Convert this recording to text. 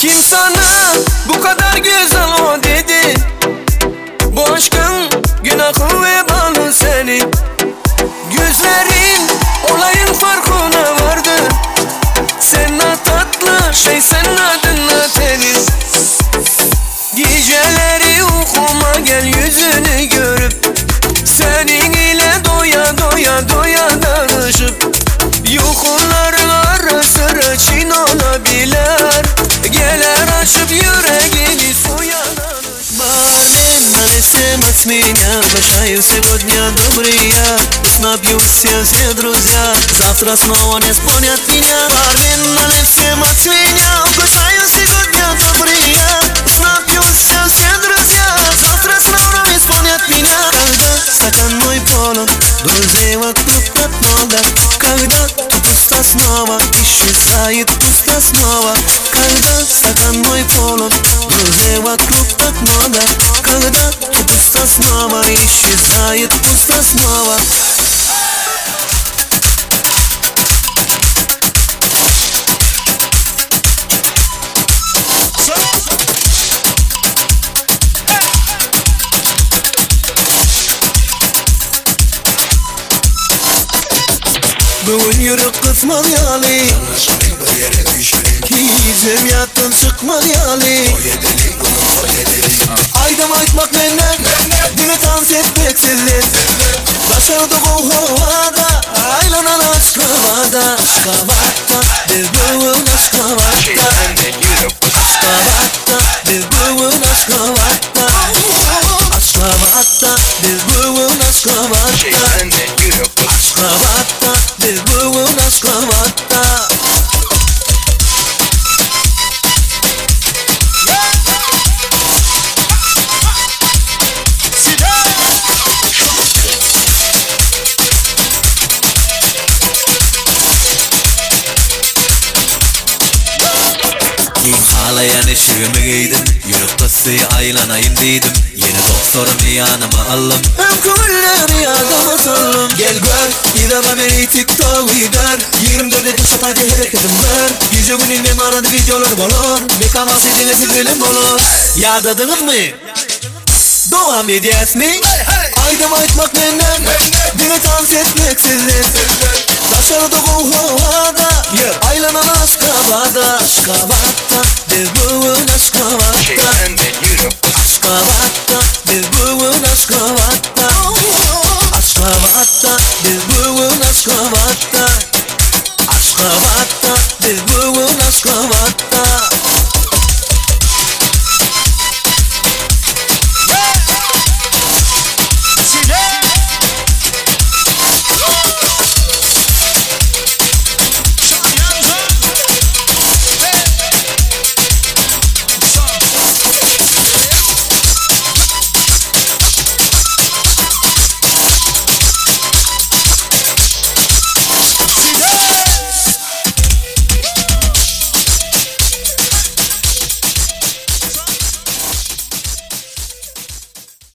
Kim sana bu kadar güzel o dedi Bu aşkın günahı ve balı seni Gözlerin olayın farkına vardı Sen ne tatlı şey sen adın teniz Geceleri uykuma gel yüzünü görüp Senin ile doya doya doya danışıp Yuxuların ara sıra çin olabilir Geler açıp yüreğini suya Бармен, налей от меня Угощаю сегодня добрый я Пусть напьются все друзья Завтра снова не вспомнят меня Бармен, налей всем от меня Угощаю сегодня добрый я Пусть напьются все друзья Завтра снова не вспомнят меня Когда стакан мой полон Друзей вокруг так много Когда то пусто снова Исчезает пусто снова Когда стакан мой полон Друзей вокруг так много Когда то пусто снова Исчезает пусто снова. Bugün ýürek gysmaz ýaly Gijäm ýatdan çykmaz ýaly Aýdym aýtmak menden Diňe tans etmek sizden Daşarda howada Aýlanan Aşgabatda Aşgabatda Biz bugün Aşgabatda Aşgabatda Biz bugün Aşgabatda Aşgabatda Biz bugün Aşgabatda Aşgabatda Biz bugün Aşgabatda. Giň halaýan eşigimi geýdim Ýürek gysdy aýlanaýyn diýdim Ýene dostlarymy ýanyma aldym Öňki günleri ýadyma saldym Gel gör, yzarla meni TikTok gider 24 etmiş şatayda hereketim var Gije gündüz men barada videolar bolar Mekan vasy diňe siz bilen bolar Ýadadyňyzmy? Dowam edýäsmi? Aýdym aýtmak menden Diňe tans etmek sizden Daşarda gowy howada Aýlanan Aşgabatda Aşgabatda Biz bugün Aşgabatda Aşgabatda Biz bugün Aşgabatda Aşgabatda Biz bugün Aşgabatda Aşgabatda Biz bugün Aşgabatda.